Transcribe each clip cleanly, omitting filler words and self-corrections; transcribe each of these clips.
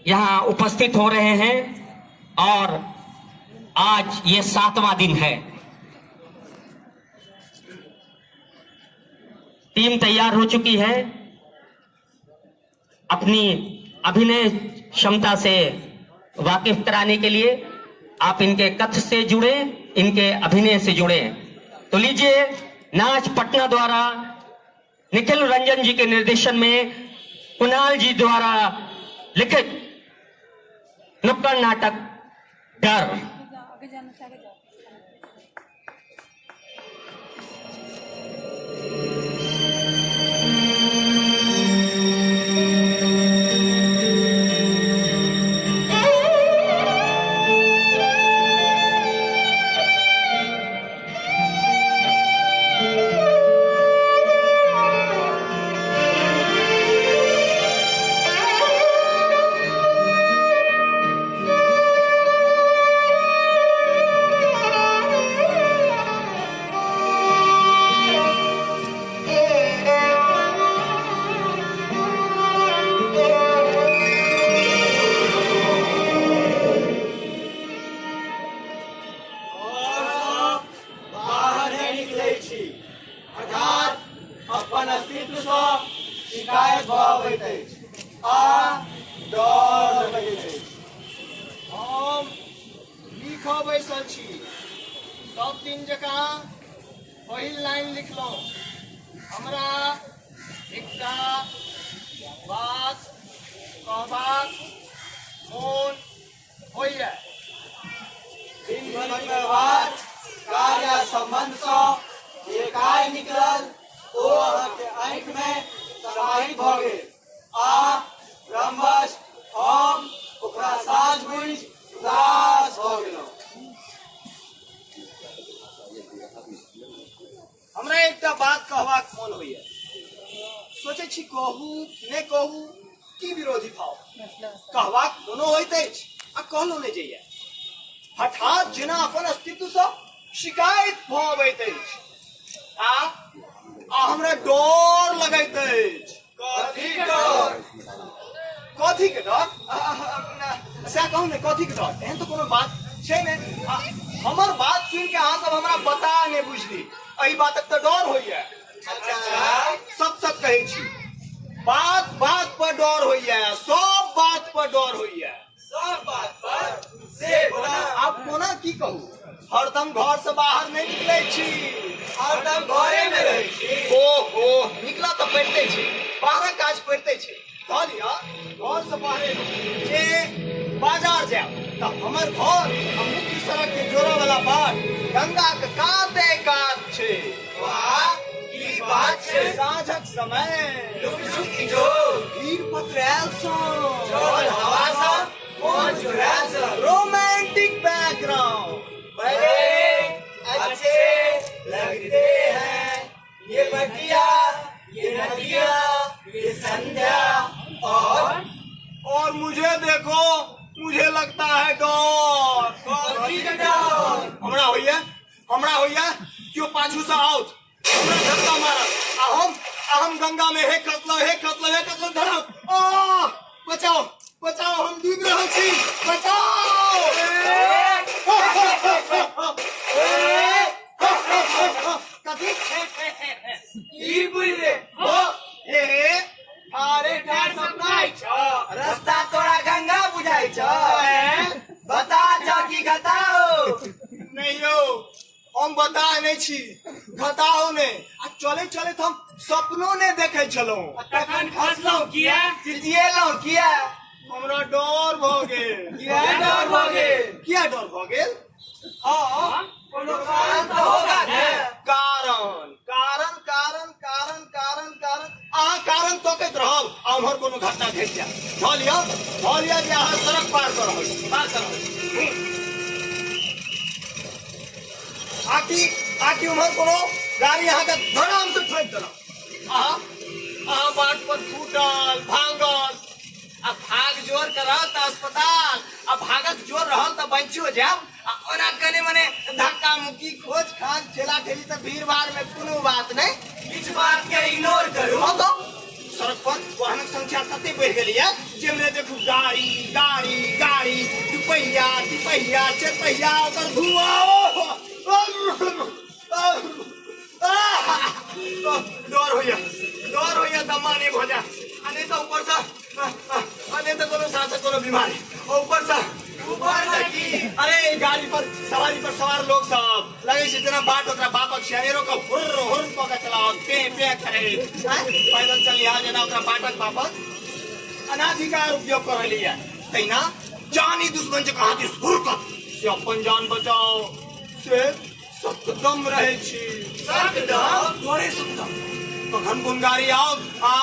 यहाँ उपस्थित हो रहे हैं और आज ये 7वां दिन है। टीम तैयार हो चुकी है अपनी अभिनय क्षमता से वाकिफ कराने के लिए। आप इनके कथ्य से जुड़े, इनके अभिनय से जुड़े। तो लीजिए, नाच पटना द्वारा निखिल रंजन जी के निर्देशन में कुणाल जी द्वारा लिखित नुक्कड़ नाटक डर। बाहर नहि निकलै छी, हठात अपन अस्तित्वसँ शिकायत भऽ अबैत अछि आ डर लगैत अछि। हम लिखऽ बैसल छी। सब दिन जकाँ पहिल लाइन लिखलहुँ। हमरा एकटा बात कहबाक मोन होइए। दिन भरिक व्यवहार, कार्य आ सम्बन्धसँ जे काय निकलल ओ अहाँके आँखिमे समाहित भऽ गेल आ भ्रमवश हम ओकरा साँझ बुझि उदास भऽ गेलहुँ। हमरा एकटा बात कहबाक मोन होइए। सोचै छी कहू कि नहि कहू, की विरोधी भाव। कहबाक मोनो होइत अछि आ कहलो नहि जाइए। हठात जेना अपन अस्तित्वसँ शिकायत भऽ अबैत अछि आ आ हमरा डर लगैत अछि। कथी डर? कथी के डर? सएह कहू ने, कथी के डर? एहन तऽ कोनो बात छै ने। हमर बात सुनि के अहाँ सब हमरा बता नहि बुझली, एहि बातक तऽ डर होइए। सत सत कहै छी, बात बात पर डर होइए, सब बात पर डर होइए। सब बात पर से कोना? आब कोना की कहू, हरदम घर से बाहर नहीं निकले छी। हरदम घरे में रहै छी। ओहो, निकला तऽ पड़िते छै, बाहरक काज पड़िते छै। धऽ लिअ, घर से बाहर जे बाजार जायब तऽ हमर घर आ मुख्य सड़क के जोड़ऽ वाला बाट गंगा के काते कात छै। वाह, की बात छै। साँझक समय, लुक झुक इजोर, भीड़ पकड़ायल सँ, चल हवा सँ मोन जुड़ायल सँ, रोमांटिक बैकग्राउंड। बड़े अच्छे लगते हैं ये बटिया, ये नदिया, ये संध्या और मुझे देखो, मुझे लगता है डर। कथी के डर? हमरा होइए, हमरा होइए केओ पाछू से आउत, हमरा धक्का मारत आ हम गंगा में हे खसलो, हे खसलो, हे खसलो, धरम आ, बचाओ, बचाओ, हम डूबि रहल छी, बचाओ। कथी की बुझले? ओ हे, ठारे ठार सपना छ। रास्ता तोरा गंगा बुझाइ छ? बता छ कि घताओ? नहीं यौ, हम बता नहि छी, घताओ नहि। आ चले चले तऽ हम सपनो नहि देखै छलहुँ। तखन खसलहुँ किया, चिचियेलहुँ किया? हमरा डर भऽ गेल। किया डर भऽ गेल? किया डर भऽ गेल? हाँ, कोनो कारण तऽ होगा ने। कारण, कारण, कारण, कारण, कारण, कारण। अहाँ कारण तकैत रहब आ उम्हर कोनो घटना घटि जायत। धऽ लिअ, धऽ लिअ जे अहाँ सड़क पार कऽ रहल छी, पार कऽ रहल छी। आकि आकि उम्हर कोनो गाड़ी अहाँके धड़ाम से ठोकि देलक, अहाँ अहाँ बाट पर फूटल भांगल आ भाग जोर के रहल तऽ अस्पताल आ भागक जोर रहल तऽ बचियो जायब। आ ओना कने मने धक्का मुक्की, खोज खाज, ठेला ठेली तऽ भीड़ भाड़ में कोनो बात नहि। किछु बात के इग्नोर करू। हँ, तऽ सड़क पर वाहनक संख्या तते बढ़ि गेलैया, जेम्हरे देखू देखू गाड़ी गाड़ी गाड़ी दुपहिया तिपहिया चरपहिया ओकर धुआं डर होइया डर होइया दम्मा नहि भऽ जाय आ नहि तऽ ऊपरसँ आ नहि तऽ कोनो साँसक कोनो बीमारी ऊपरसँ ऊपरसँ की अरे गाड़ी पर सवारी पर सवार लोग सब लगै छै जेना बाट ओकरा बापक छै अनेरो के हुर्र हुर्र कऽ के चलाओ पे पे करे पैदल चलिहा जेना ओकरा बाटक बापक अनाधिकार उपयोग कऽ रहली है तहिना जानी दुश्मन जकाँ हाथी हुर कऽ से अपन जान बचाओ से सकदम रहै छी सकदम तोरे सकदम कखन कोन गाड़ी आओ आ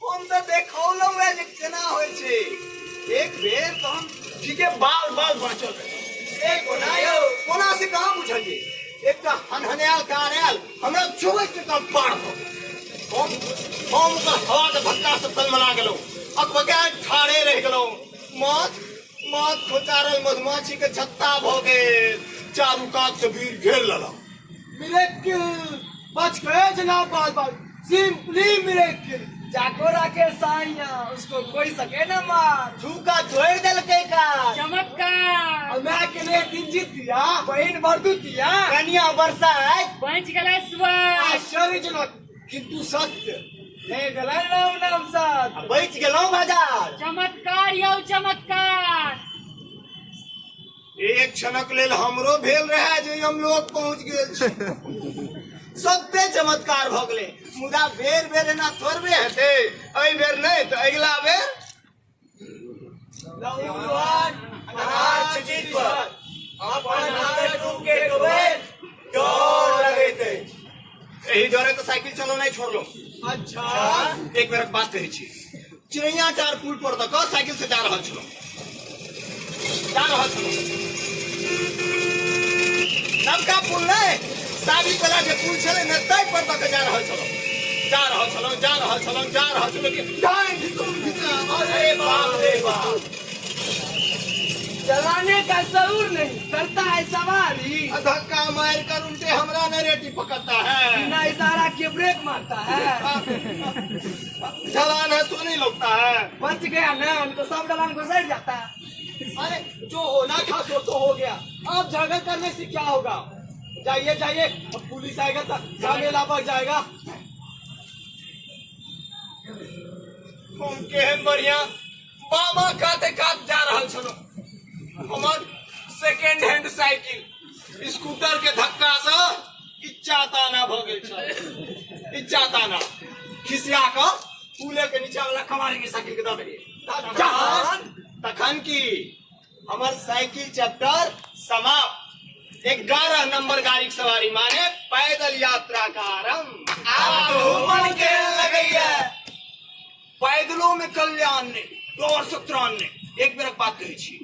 हम तऽ देखौलहुँ हे जे केना होइ छै एक बेर तऽ हम ठीके बाल बाल बाँचल रही ए कोना यौ कोना से कहाँ बुझलियै एकटा हनहनायल कार आयल हमरा छुबैत के काम पार भऽ गेल हम ओकर हवा के धक्का से तलमला गेलहुँ अकबकायल ठाढ़े रहि गेलहुँ माछ माछ खोचारल मधुमाछी के छत्ता भऽ गेल चारू कात से भीड़ घेर लेलक मिरेकिल बच गए जनाब बाल बाल सिंपली मिरेकिल जाको राखे साइया उसको कोई सके ना मार झुका छोड़ देलकै का चमत्कार और मैं अकेले दिन जीत दिया बहन भरदुतिया कनिया बरसात बच गेलै स्वर आश्चर्यजनक किंतु सत्य ले गला नाम नाम साथ बचि गेलहुँ बाजार चमत्कार यौ चमत्कार एक क्षणक लेल हमरो भेल रहे जे हम लोग पहुंच गेल छी सत्ते चमत्कार भऽ गेलै मुदा बेर बेर एना थोड़बे हेतै एहि बेर नहि तऽ अगिला बेर एहि डरे तऽ साइकिल चलौनाइ छोड़लहुँ अच्छा एक बेरक बात कहै छी चिड़ैया चार पुल पर दऽ कऽ साइकिल से जा रहल छलहुँ जा रहल छलहुँ नवका पुल नहि साबिक वाला जे पुल छलै ने ताहि पर दऽ कऽ जा रहल छलहुँ जा रहल छलहुँ जा रहल छलहुँ जा रहल छलहुँ कि ढाई घिसुम घिसा अरे बाप रे बाप चलाने का शऊर नहीं करता है सवारी धक्का मार कर उल्टे हमरा न रेटी पकड़ता है बिना इशारा के ब्रेक मारता है ढलान है सो नहीं लगता है बच गया ना नहीं तो सब ढलान घुसड़ जाता है अरे जो होना था सो तो हो गया अब झगड़ा करने से क्या होगा जाइए जाइए अब पुलिस आएगा तो झमेला बढ़ जाएगा हम केहन बढ़िया बामा काते कात जा रहल छलहुँ हमर सेकेंड हैंड साइकिल स्कूटर के धक्का से इच्चा ताना भऽ गेल छल इच्चा ताना खिसिया कऽ पुले के नीचा वाला कमारी के साइकिल के दऽ देलियै तखन की हमर साइकिल चैप्टर समाप्त 11 नंबर गाड़ी के सवारी माने पैदल यात्रा का आरंभ आब तो मन के लगैया पैदलो में कल्याण नहि डर से त्राण नहि एक बेरक बात कहै छी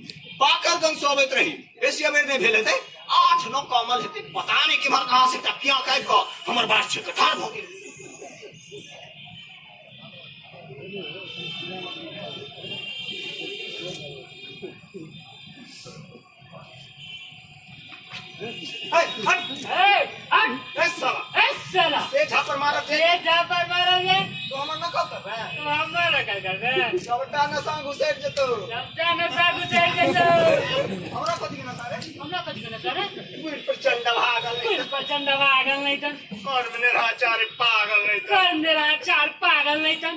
बाकरगंज से अबैत रही बेसी अबेर नहि भेल हेतै 8-9 कमल हेतै पता नहि केम्हर कहाँ से एकटा पिया काटि कऽ हमर बात छै ठाढ़ भऽ गेल ए, हट, ए, हट, ए साला, ए साला से झापर मारब जे से झापर मारब जे तो हमर नकल करबै तू हमर नकल करबै सबटा नशा घुसैर जेतौ सबटा नशा घुसैर जेतौ हमरा कथी के नशा रे हमरा कथी के नशा रे बुढ़ प्रचंड भागल बुढ़ प्रचंड भागल नहीं तन कर्म निराचार पागल नहीं तन कर्म निराचार पागल नहीं तन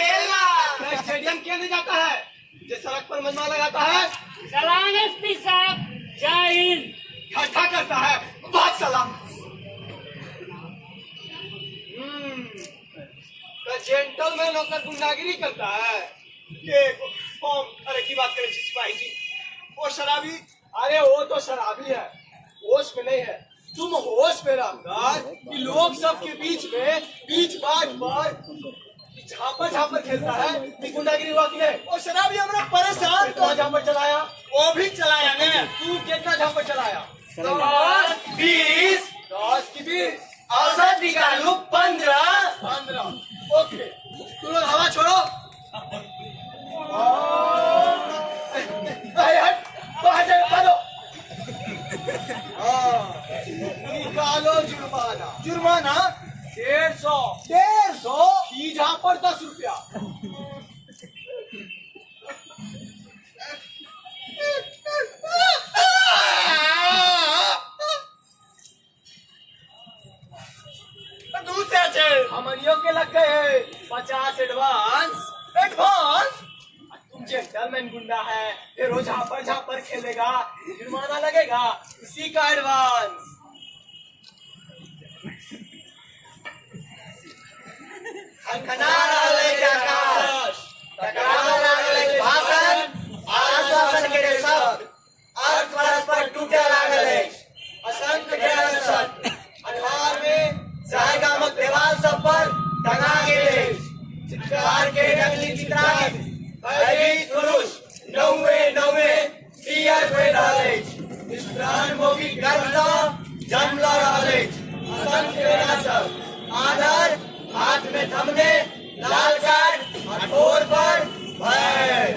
स्टेडियम क्यों नहीं जाता है जो सड़क पर मजमा लगाता है सलाम एसपी साहब जय हिंद ठट्ठा करता है बहुत सलाम तो जेंटलमैन होकर गुंडागिरी करता है के कौन अरे की बात करे छी सिपाही जी ओ शराबी अरे वो तो शराबी है होश में नहीं है तुम होश में रहकर कि लोग सबके बीच में बीच बाट पर झापर झापर खेलता है, कि गुंडागिरी हुआ कि नहीं? ओ शराबी हमरा परेशान कितना झापर चलाया? वो भी चलाया ने। तू कितना झापर चलाया? 10 20 10 की 20। औसत निकालू 15। 15। ओके, तुम लोग हवा छोड़ो। अरे हट, बाहर जाओ, भागो। हाँ, निकालो जुर्माना। जुर्माना? 150। 150? फी जहाँ पर 10 रुपया। 200 छै। हमनियों के लग गए 50 एडवांस। एडवांस? तुम जेंटलमैन गुंडा है, फिर रोज झापर झापर खेलेगा, जुर्माना लगेगा, उसी का एडवांस। खनखना रहल अछि आकाश, टकरा लागल अछि भाषण, आश्वासन के शब्द अर्थ परस्पर टूटे लागल अछि। असंख्य घेरल छल अन्हार में शहर गामक देवाल सब पर टंगा गेल अछि चित्रकार के नकली चित्रांकित भयभीत पुरुष नौवे नौवे पियर भए रहल अछि। निष्प्राण मौगी गर्भसँ जन्म लऽ रहल अछि। असंख्य बेटा सब आदर हाथ में थमने लाल कार्ड आ ठोर पर भय।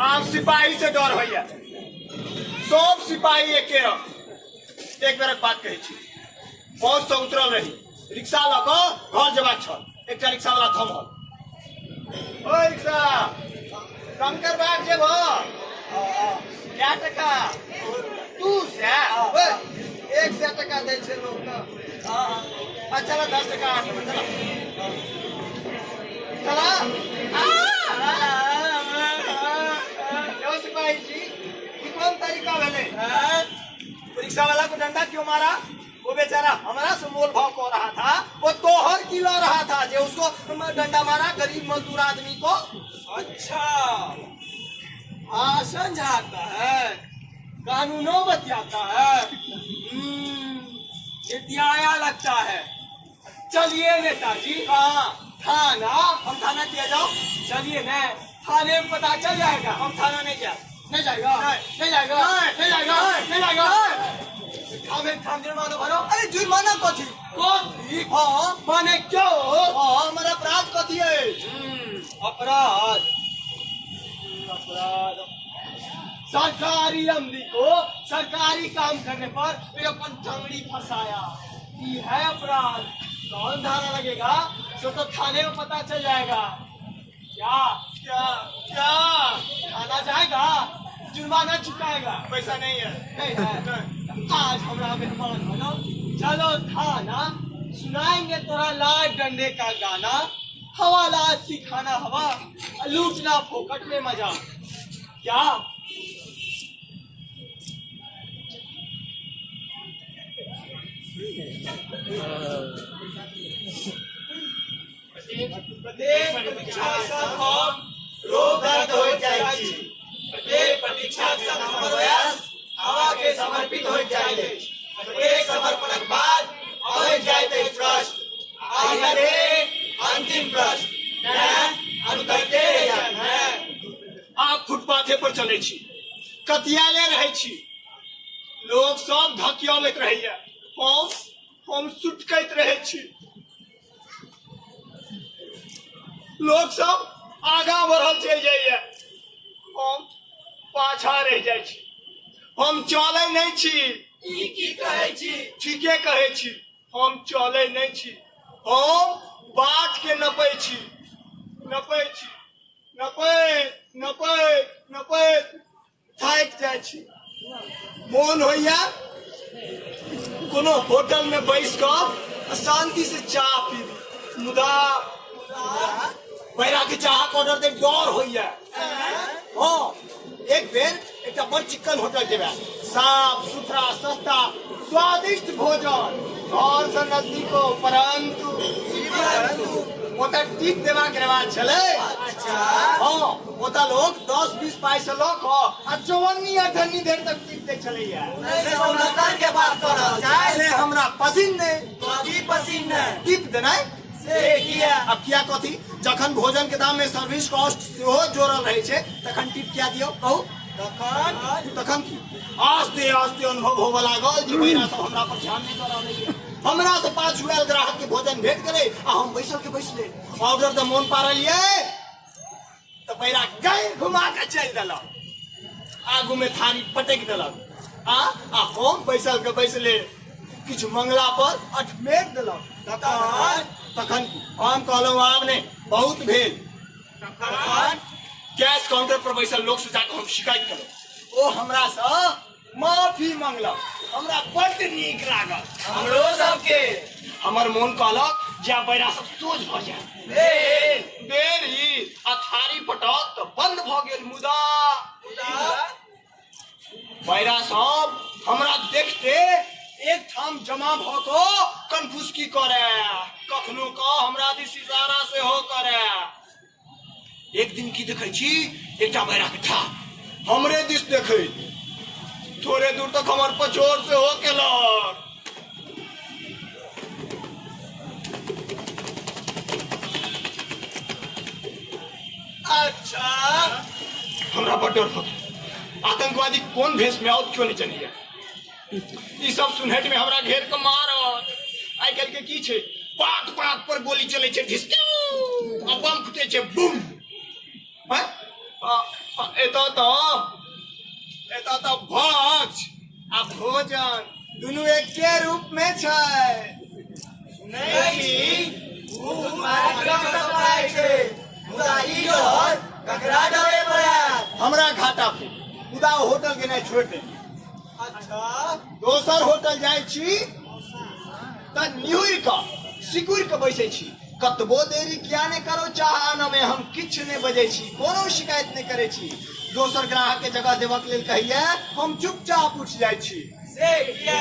आब सिपाही से डर होइया, सब सिपाही एके रंग। एक बेरक बात कहै छी, बस से उतरल रही, रिक्शा लऽ कऽ घर जेबाक छल। एकटा रिक्शा वाला थमल, ओ रिक्शा शंकर बाग जेबह? कै टका? 200? ओए, 100 टका दै छै लोक तऽ। अच्छा ला 10 टका 8 चला चला। यौ सिपाही जी, ई कोन तरीका भेलै? रिक्शा वाला को डंडा क्यों मारा? वो बेचारा हमारा से मोल भाव कर रहा था, वो तोहर की ला रहा था जे उसको डंडा मारा, गरीब मजदूर आदमी को। अच्छा, भाषण झाड़ता है, कानूनों बतियाता है, आया लगता है। चलिए नेताजी। हाँ, थाना। हम थाना किया जाओ। चलिए न, थाने में पता चल जाएगा। हम थाना नहीं जाए। नहीं जाएगा? नहीं। नहीं जाएगा? नहीं। नहीं जाएगा? नहीं। नहीं जाएगा? नहीं। थामे थाम जुर्माना भरो। अरे जुर्माना कथी? कथी? हाँ। माने क्यों? हाँ, हमारा अपराध कथी है? अपराध, अपराध सरकारी अमली को सरकारी काम करने पर वे अपन टंगड़ी फंसाया, ये है अपराध। कौन धारा लगेगा सो तो थाने में पता चल जाएगा। क्या क्या क्या? थाना जाएगा, जुर्माना चुकाएगा। पैसा नहीं है। नहीं है। आज हमारा मेहमान बनो, चलो थाना, सुनाएंगे तोरा लाल डंडे का गाना, हवाला सिखाना हवा, लूटना फोकट में मजा। क्या प्रत्येक प्रतीक्षा संग हम रोग दर्द होइत जाइत छी। प्रत्येक प्रतीक्षा संग हमर वयस हवा के समर्पित होइत जाइत अछि। प्रत्येक समर्पणक बाद अबैत जाइत अछि प्रश्न, आ अंतिम प्रश्न, तेँ अनुतरते रहि जायब हैं। आप फुटपाथे पर चलै छी, कतियाले रहै छी, लोग सब धकियाबैत रहैया, हम सुटकैत रहै छी। लोग सब आगाँ बढ़ल चलि जाइया, हम पाछा रहि जाइ छी। हम चलै नहि छी। ई की कहै छी? ठीके कहै छी, हम चलै नहि छी, हम बाट के नपै छी, नपै छी, नपैत नपैत नपैत थाकि जाइ छी। मोन होइया कोनो होटल में बैस कऽ शांति से चाह पीबी, मुदा बैरा के चाह के ऑर्डर दे डर होइया। हाँ, एक बेर एकटा बड़ चिक्कन होटल जेबै, साफ सुथरा सस्ता स्वादिष्ट भोजन, घर से नजदीक हो, परंतु ओतऽ टिप देबाक रिवाज छलै। अच्छा। हाँ, ओतऽ लोग 10-20 पाइ से लऽ कऽ आ चौवन्नी अठन्नी देर तक टिप दै छलैया। के बात करल चाय ले हमरा पसिन नहि। कथी पसिन नहि? टिप देनाइ। से किया? अब किया कथी, जखन भोजन के दाम में सर्विस कॉस्ट सेहो जोड़ल रहै छै तखन टिप किया दियौ कहू? तखन तखन की, आस्ते आस्ते अनुभव होबऽ लागल जे बहिना सब हमरा पर ध्यान नहि दऽ रहल अछि। हमरा से पाछू आयल ग्राहक के भोजन भेट गेलै आ हम बैसल के बैसले ऑर्डर तऽ मोन पारलियै तऽ बैरा गाय घुमा के चलि देलक, आगू में थारी पटकि देलक आ आ हम बैसल के बैसले किछु मंगला पर अठमेट देलक। तखन तखन की, हम कहलहुँ आब नहि, बहुत भेल। तखन कैश काउंटर पर बैसल लोक से जाकर हम शिकायत केलहुँ, ओ हमरा से माफी मंगलक। हमरा बड्ड नीक लागल। हमरो सबके। हमर मोन कहलक जे आब बैरा सब सोझ भऽ जाय। बेरी आ थारी पटक तऽ बंद भऽ गेल, मुदा बैरा सब हमरा देखते एक ठाम जमा भऽ कऽ कनफुसकी करे, कखनो कऽ हमरा दिस इशारा सेहो करे। एक दिन की देखै छी, एकटा बैरा के ठाढ़ हमरे दिस देखै, थोड़े दूर तक हमर पछोर सेहो केलक। अच्छा। हमरा बड़ डर भऽ गेल, आतंकवादी कोन भेष में आओत क्यों नहीं जनैया। ई सब सुनहट में हमरा घेर के मारत। आइ काल्हि के की छै, पात पात पर गोली चलै छै, ढिसकियौ आ बम फुटै छै बूम। हैं? एतऽ तऽ भक्ष आ भोजन दुनू एके रूप में छै। सुनै छी भूत कार्यक्रम सब पढ़ाइ छै, मुदा ई डर ककरा डरे पड़त? हमरा घाटा भेल, मुदा ओ होटल गेनाइ छोड़ि देलियै। अच्छा। दोसर होटल जाइ छी तऽ निहुरि कऽ सिकुड़ि कऽ बैसै छी, कतबो देरी किया नहि करो चाह आनऽ में हम किछु नहि बजै छी, कोनो शिकायत नहि करै छी। दोसर ग्राहक के जगह देबक लेल कहैया, हम चुपचाप उठि जाइ छी। से किया?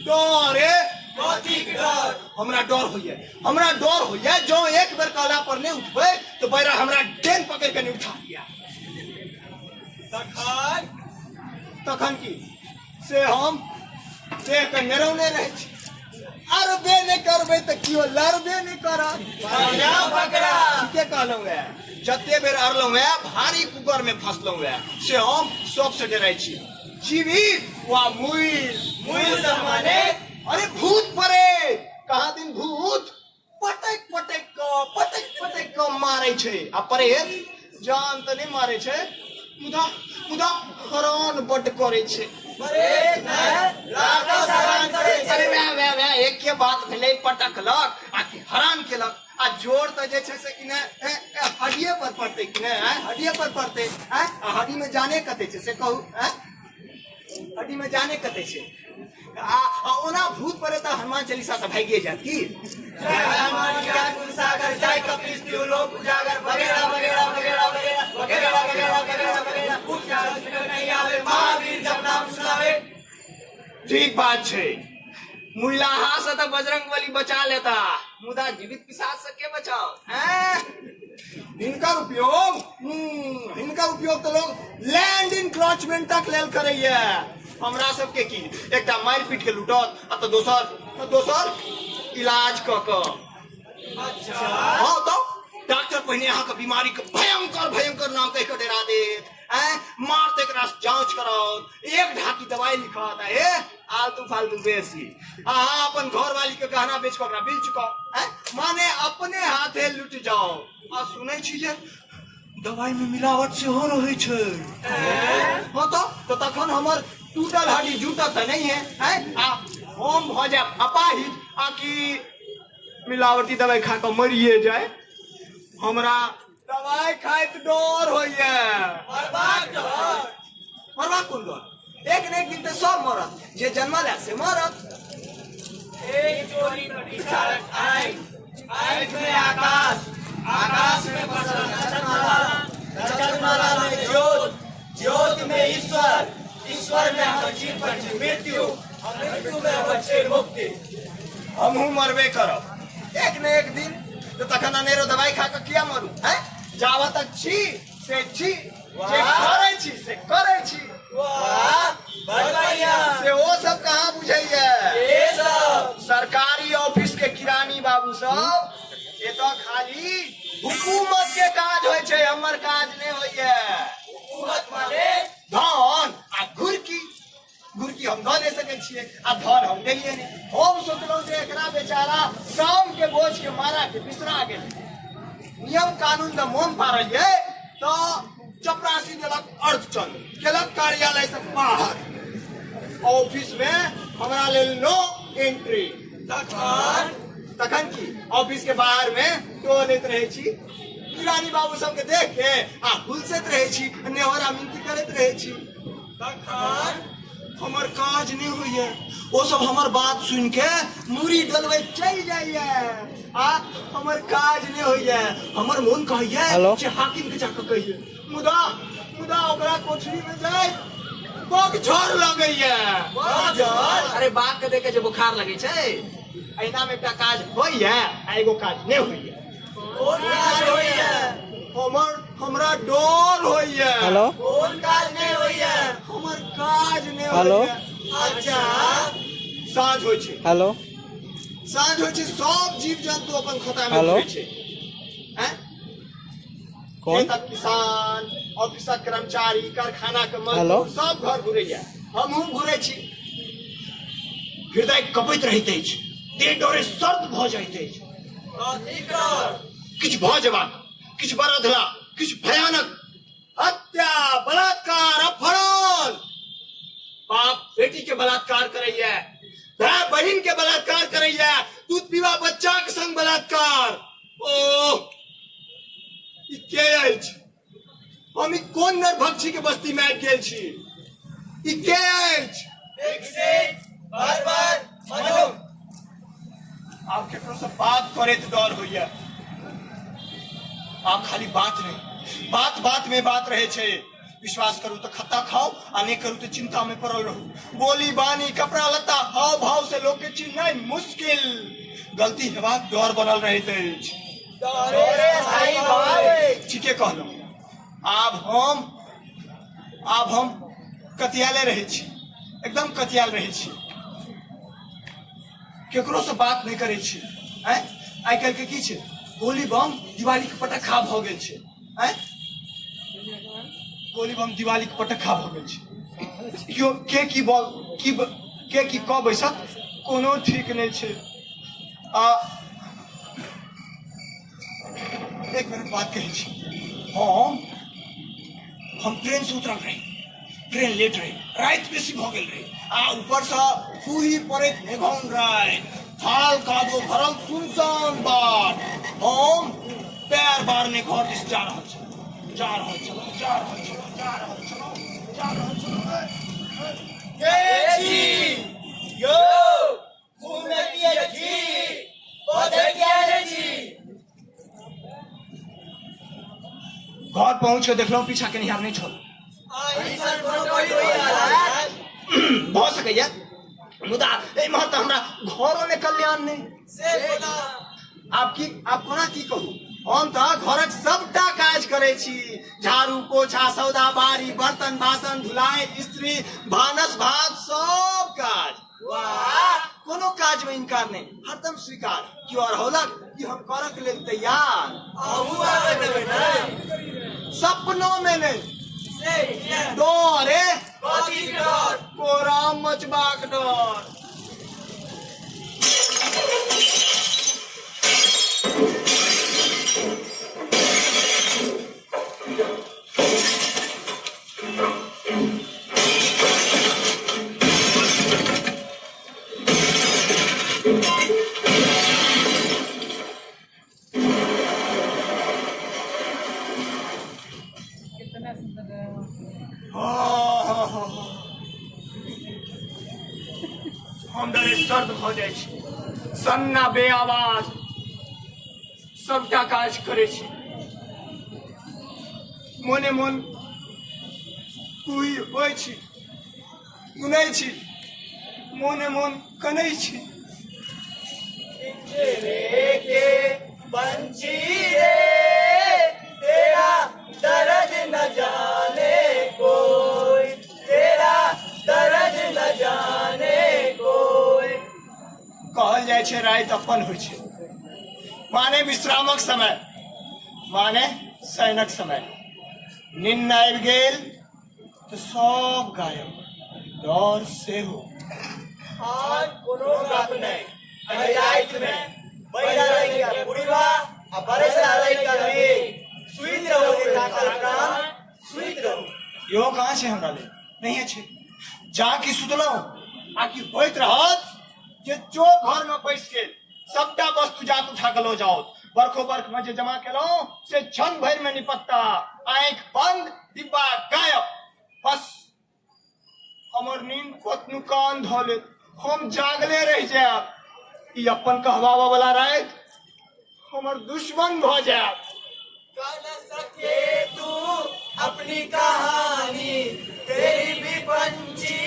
डरे। कथीक डर? हमरा डर होइया, हमरा डर होइया जँ एक बेर कहला पर नहि उठबै तऽ बैरा हमरा डेन पकड़ि कऽ नहि उठा लिया। तखन? तखन की, से हम देह के नेरौने रहै छी, अरबे नहि करबै तऽ केओ लड़बे नहि करत। बढ़िया फकरा। ठीके कहलहुँ हे, जते बेर अरलहुँ हे भारी कुकर में फंसलहुँ हे, से हम सबसे डराइ छी, जीवित वा मुइल। मुइल से माने? अरे भूत परे, कहाँ दिन भूत पटक पटक कऽ पटक पटक कऽ मारै छै, आ प्रेत जान तऽ नहि मारै छै, मुदा मुदा हरान बड्ड करै छै। प्रेत नहि, राक्षस हरान करै छै। अरे वएह वएह वएह एके बात भेलै, पटकलक आ कि हरान केलक, आ जोर तऽ जे छै से कि नहि, हड्डिये पर पड़तै कि नहि, हड्डिये पर पड़तै, आ हड्डी में जाने कते छै से कहू, हड्डी में जाने कते छै। आ ओना भूत पड़े तऽ हनुमान चालीसा से भागिए जायत की? जय हनुमान ज्ञान गुण सागर, जय कपीस तिहु लोक उजागर, वगैरह वगैरह वगैरह वगैरह वगैरह वगैरह वगैरह वगैरह। भूत नहीं आवे, महावीर जब नाम सुनावे। ठीक बात छै, मुइलाहा से तऽ बजरंग बली बचा लेता, मुदा जीवित पिशाच से के बचाओ? हिनकर उपयोग, हिनकर उपयोग तऽ लोग लैंड इनक्रोचमेंटक लेल करैया। हमरा सबके की, एकटा मारि पीट के लूटत आ तऽ दोसर इलाज कऽ कऽ। अच्छा। हाँ तऽ डॉक्टर पहिने अहाँके बीमारी के भयंकर भयंकर नाम कहि कऽ डरा देत, मारते एकरा जांच कराओत, एक ढाकी दवाई लिखत, ए आलतू फालतू बेसी। अहाँ अपन घर वाली के गहना बेच कऽ ओकरा बिल चुकाओ, माने अपने हाथे लुटि जाओ। आ सुनै छी जे दवाई में मिलावट सेहो रहै छै। हाँ तऽ तखन हमर टूटल हड्डी जुटत तऽ नहीं है, आ हम भऽ जायब अपाहिज, आ कि मिलावटी दवाई खा कऽ मरिए जाए। हमरा दवाई खाइत डर होइया। मरबाक डर? मरबाक कोन डर, एक ने एक दिन तऽ सब मरत, जे जन्मल है से मरत। एक चोरी प्रतिचारक आँखि, आँखि में आकाश, आकाश में बसल नक्षत्रमाला, नक्षत्रमाला में ज्योत, ज्योत में ईश्वर, ईश्वर में हमर चिर पर मृत्यु, मृत्यु में हमर चिर मुक्ति। हमहूँ मरबे करब एक ने एक दिन, तऽ तखन अनेरो दवाई खा कऽ किया मरू? हैं, जाबत तक छी से छी, जे करै छी से करै छी। वाह, बड़ बढ़िया। से ओ सब कहाँ बुझैया? के सब? सरकारी ऑफिस के किरानी बाबू सब। एतऽ खाली हुकूमत के काज होइ छै, हमर काज नहि होइया। हुकूमत माने? धन आ घुरकी। घुरकी हम दऽ नहि सकै छियै आ धन हम देलियै नहि। हम सोचलहुँ जे एकरा बेचारा काम के बोझ के मारा के बिसरा गेल। नियम कानून तऽ मोन पाड़लियै तऽ चपरासी देलक अर्थचंद, केलक कार्यालय से बाहर। ऑफिस में हमरा लेल नो एंट्री। तखन? तखन की, ऑफिस के बाहर में टोलैत रहै छी, किरानी बाबू सबके देख के आ हुलसैत रहै छी, नेहोरा मिनती करैत रहै छी। तखन? हमर काज नहि होइया, ओ सब हमर बात सुनि के मुड़ी डलबैत चलि जाइया आ हमर काज नहि होइया। हमर मोन कहैया जे हाकिम के जाके कहिए, मुदा मुदा ओकरा कोठरी में जाय बग झड़ लगैया। बग झड़? अरे बाघ के देख के जे बुखार लगै छै। एहिना में एकटा काज होइया आ एगो काज नहि होइया। कोन काज होइया? हमरा डर होइया। हेलो। कोन काज नहि होइया? हमर काज नहि हेलो। होइया। अच्छा। साँझ होइ छै। हेलो। साँझ होइ छै, सब जीव जन्तु अपन खोता में हेलो। घुरै छै। हैं? कौन? खेतक किसान, ऑफिसक कर्मचारी, कारखाना के मजदूर हेलो। सब घर घुरैया, हमहूँ घुरै छी। हृदय कपैत रहैत अछि, देह डरे सर्द भऽ जाइत अछि। कथी डर? किछु भऽ जेबाक, किछु बड़ अधला, किछु भयानक, हत्या, बलात्कार, अपहरण। बाप बेटी के बलात्कार करैया, भाय बहिन के बलात्कार करैया, दूध पीवा बच्चा के संग बलात्कार। ओह, ई के अछि? हम ई कोन नरभक्षी के बस्ती में आबि गेल छी? ई के अछि? विकसित बर्बर मनु। आब केकरो से बात करैत डर होइया। आब खाली बात नहीं, बात बात में बात रहे छै। विश्वास करू तऽ खत्ता खाओ आ नहीं करू तऽ चिंता में पड़ल रहू। बोली बानी, कपड़ा लत्ता, हाव भाव से लोग के चिन्हनाइ मुश्किल। गलती हेबाक डर बनल रहैत अछि। डरे स्थायी भाव अछि। ठीके कहलहुँ। आब हम कतियाले रहै छी, एकदम कतियाल रहै छी, केकरो से बात नहि करै छी। आँय, आइ काल्हि के की छै, गोली बम दिवाली के पटक्खा भऽ गेल छै। आँय, गोली बम दिवाली के पटक्खा भऽ गेल छै। केओ के की बल की के की कऽ बैसत कोनो ठीक नहि छै। आ एक मिनट बात कहै छी। हम ट्रेन से उतरल रही, ट्रेन लेट रही, राति बेसी भऽ गेल रही आ ऊपरसँ फूही पड़ैत मेघौन राति, थाल कादो भरल सुनसान बाट। हम पैर बारने घर दिस जा रहल छलहुँ, जा रहल छलहुँ, जा रहल छलहुँ, जा रहल छलहुँ, जा रहल छलहुँ। के छी यौ? मुँह में पियै छी, बजै किया नै छी? घर पहुँच के देखलहुँ पीछा केनिहार नहि छल। अहिसन कोनो होइया? भऽ सकैया, मुदा एम्हर तऽ हमरा घरो मे कल्याण नहि। से कोना? आब की, आब कोना की कहू? हम तऽ घरक सबटा काज करै छी, झाड़ू पोछा, सौदा बाड़ी, बर्तन बासन धुलाई, स्त्री, भानस भात, सब काज। वाह। कोनो काज में इनकार नहीं, हरदम स्वीकार। क्यों अरहौलक कि हम करक लेल तैयार। अहूँ आबै देबै नै? सपनों में नहीं। से किया? डर। कथीक डर? कोहराम मचबाक डर। हाँ, हाँ, हाँ। हम डरे सर्द भऽ जाइ छी, सन्ना बे आवाज सबटा काज करै छी। मोने मोन कुही होइ छी, गुनै छी, मोने मोन कनै छी। पिंजरे के पंछी रे, तेरा उत्पन्न होइ छै, माने विश्रामक समय, माने शयनक समय। निन्न आबि गेल तऽ सब गायब, डर सेहो। आर कोनो गप नहि, एहि रातिमे बैला लड़िका बुढ़िबा आ बरसा लड़िका मेघ। सुति रहू हे थाकल प्राण, सुति रहू। इहो कहाँ छै हमरा लेल? नहिए छै। जा कि सुतलहुँ आ कि होइत रहत जे चोर घर में पैस गेल, सबटा वस्तु जात उठा के लऽ जाओ। बरखो बरख में जे जमा केलहुँ से क्षण भरि में निपत्ता, आँखि बंद, डिब्बा गायब। बस हमर नींद कतनु कान धऽ लेत, हम जागले रहि जायब। ई अपन कहबाबऽ वाला राति हमर दुश्मन भऽ जायब। कह न सके तू अपनी कहानी, तेरी भी पंछी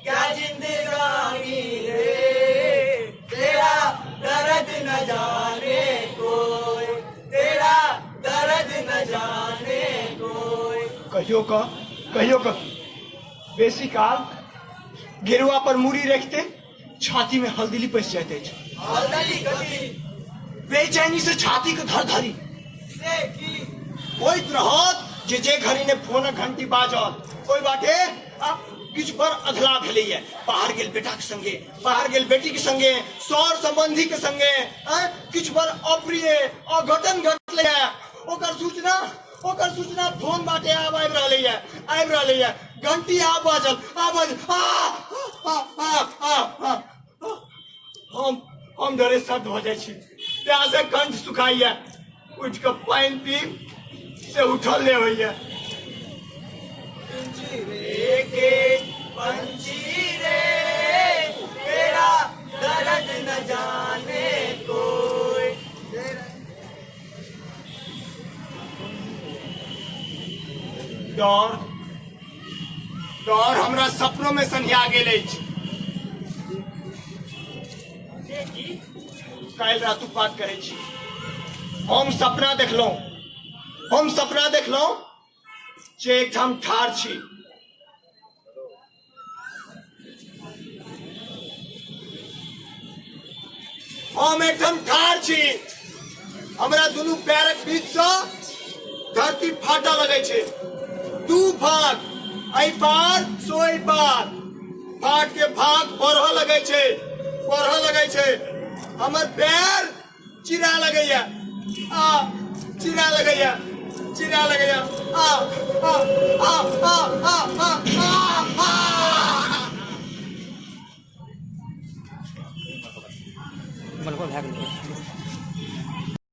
क्या जिंदगानी रे, तेरा दर्द न जाने कोई, तेरा दर्द न जाने कोई। कहियो क कहियो क बेसी काल गेरुआ पर मूड़ी रखते छाती में हल्दीली पैस जाइत अछि। हल्दीली कथी? बेचैनी से छाती के धरधरी से की होइत रहत जे जे घड़ी ने फोनक घंटी बाजल ओहि बाटे आ किछु बड़ अधला भेलैया। बाहर गेल बेटा के संगे, बाहर गेल बेटी के संगे, सर संबंधी के संगे, किछु बड़ अप्रिय अघटन घटलैया। ओकर सूचना फोन बाटे आब आबि रहलैया, आबि रहलैया। घंटी आब बाजल, आ बाजल, आ, आ, आ, आ, आ, आ। हम डरे सर्द भऽ जाइ छी, प्यासे कंठ सुखाइया, उठि कऽ पानि पीब से उठल नहि होइया। पिंजरे के पंछी रे, तेरा दर्द न जाने कोई। डर डर हमरा सपनों में सन्हिया गेल अछि। काल्हि रातुक बात कहै छी, हम सपना देखलहुँ, हम सपना देखलहुँ जे एकठाम ठाढ़ छी, हम एकठाम ठाढ़ छी, हमरा दुनू पैरक बीच से धरती फाटऽ लगै छै, दू फाट, एहि पार से ओहि पार, फाट के फाट बढ़ऽ लगै छै, बढ़ऽ लगै छै, हमर पैर चिरा लगैया, आ चिरा लगैया, चिरा लगैया, आ आ आ आ आ आ आ आ।